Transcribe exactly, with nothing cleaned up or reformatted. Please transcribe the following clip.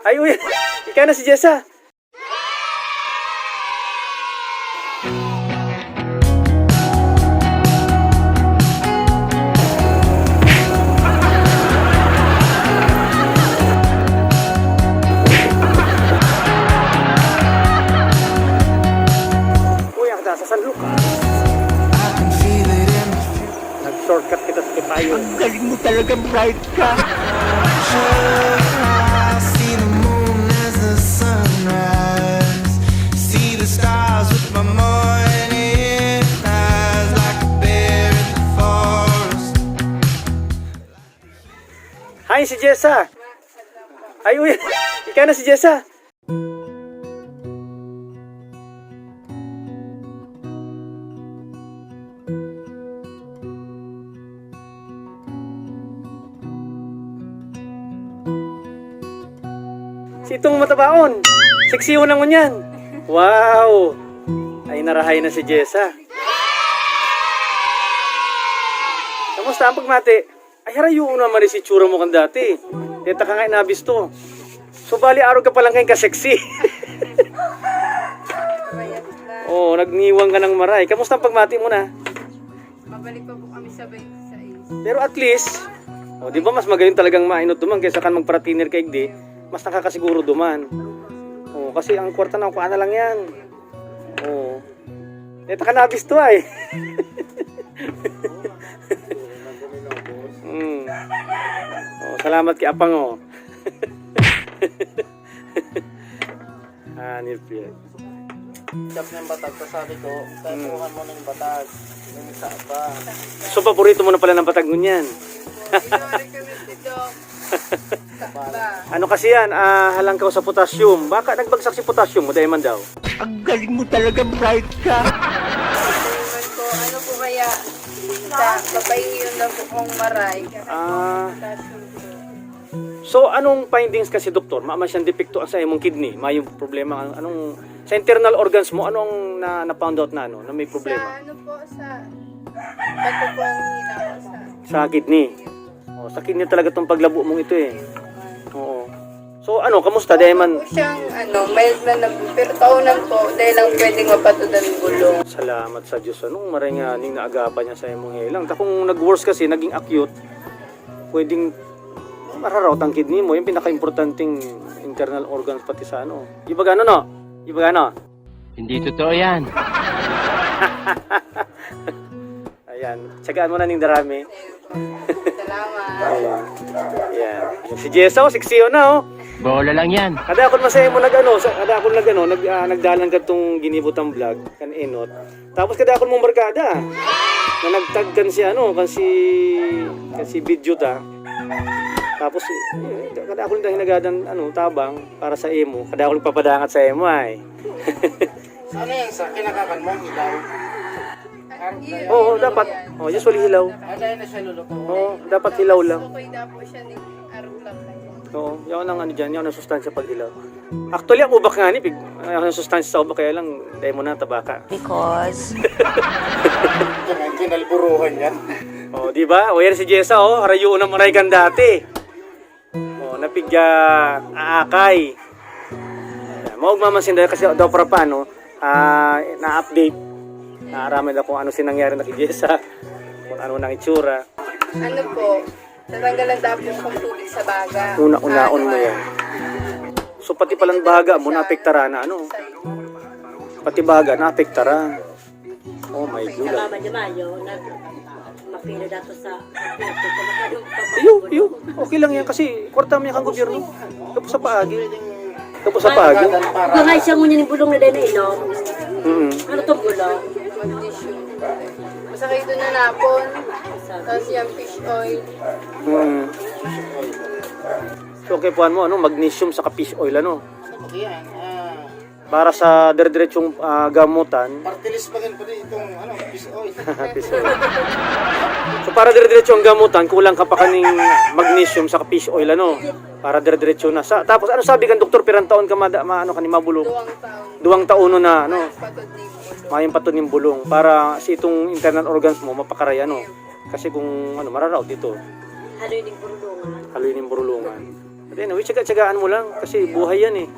Ay, uy! Ika na si Jessa! Uy, ang taas sa San Lucas. Nag-shortcut kita sa Kipayo. Ang galing mo talagang bright ka. I see the moon as the sunrise. See the stars with my morning eyes, like a bear in the forest. Hi, si Jessa. Ay, uy. Ika na si Jessa. Si itong matabaon. Sexy mo na ngunyan. Wow! Ay, narahay na si Jessa. Kamusta ang pagmati? Ay, harayo naman si tsura mo kan dati. Kita ka nga inabisto. So, bali, arog ka palang kayong ka-sexy. Oo, nagniwang ka ng maray. Kamusta ang pagmati mo na? Mabalik pa po kami sa twenty-six. Pero at least, oh, di ba mas magayon talagang mainot duman kaysa kan magpara-thinner ka igdi, mas nakakasiguro duman. Oh, kasi ang kwarta na, kuha na lang yan. Oh. Ito ka nabis to ay. Mm. Oh, salamat kay Apang, oh. Ah, ni Pierre. Chef ng batag, tas sabi ko, "Tapuhan mo ng batag." Yung isa pa. So, paborito mo na pala ng batag ngunyan? Hindi naman recommended, Doc. Ano kasi yan? Ah, halangkaw sa potassium. Baka nagbagsak si potassium mo, dahil man daw. Ang galing mo talaga, bright ka. Tingnan ko, ano po kaya? Sa babae yun na po kong maray. Ah. So, anong findings kasi, doktor? Maama siyang depekto sa imong kidney? Mayong problema? Anong, sa internal organs mo, ano ang na, na-found out na, ano, na may problema? Sa ano po, sa bato po ang hinaw sa Sa kidney. Oh, sa kidney talaga tong paglabo mong ito eh. Oo. So, ano, kamusta? Dahil man po siyang, ano, mild na nag-, pero taonan po, dahil lang pwedeng mapatod ang bulong. Salamat sa Diyos, ano, maray nga ning naagapan niya sa imong helang. Ta kung nag-worse kasi, naging acute, pwedeng mararaot ang kidney mo, yung pinaka-importanting internal organs pati sa ano. Ibaga ano, no? Ibaga ano? Hindi totoo yan. Ayan. Tsagaan mo na ning darami. Salamat. Ayan. Ayan. Si Jessa, oh, sexy yun na, oh. Bola lang yan. Kada ako masaya mo nag-ano, sa, kada ako nag-ano, nag, ah, nagdalan ka tong ginibot ang vlog, kan Enot. Tapos kada ako mong barkada, na nagtag kan si ano, kan si, kan si Video ta. Tapos, eh, kada ako nang hinagadan, ano, tabang para sa emo. Kada ako nagpapadangat sa emo, ay. Ano yan sa kinakakan mo? Hilaw? Oo, dapat. Oh, usually hilaw. Ano yan na siya luluto? Oo, dapat hilaw lang. Okay na po siya ni Arong lang kayo. Oo, yaon ang ano dyan, yaon ang sustansya pag hilaw. Actually, ang ubak nga ni, pig, ang sustansya sa ubak, kaya lang, dahil mo na, tabaka. Because Yan ang kinalburuhan yan. Oh, di ba? O yan si Jessa, oh, harayo na maray kan dati. Oh, napigya aakay. Maugma man sinda kasi daw para paano, ah, na-update. Naaraman na kung ano sinangyari na kay Jessa. Kung ano nang itsura. Ano po? Natanggalan daw po kong tubig sa baga. Una-unaon mo yan. So, pati palang baga mo, naapektaran na ano. Pati baga, naapektaran. Oh my God. Sa Mama de Mayo, nag-, mapila dato sa, Iyo, iyo. Okay lang yan kasi kwarta mo yan kang gobyerno. Tapos sa paagi. Tapos sa paagi. Ugangay siya ngunyan yung bulong na dahil na ilong. Mm. Ano tong bulong? Masakit doon na napon. Tapos yung fish oil. Mm. So, okay, puhan mo, ano, magnesium sa fish oil, ano? Yan, ah, Para sa dire-diretsong, ah, gamutan. Party list pa rin, pwede itong, ano, fish oil. Fish oil. So, para dire-diretsong gamutan, kulang ka pa kaning magnesium sa fish oil, ano? Para dire-diretso na. Sa, tapos, ano sabi kan doktor? Pirang taon ka mada-, ma-, ano, kani mabulong? Duwang taon. Duwang taon na, ano? Patod ni bulong. Mayong patod ning bulong. Para si itong internal organs mo, mapakaray, ano? Kasi kung, ano, mararaot dito. Haloy ning burulungan. Haloy ning burulungan. Anyway, tsaga-tsagaan mo lang kasi buhay yan eh.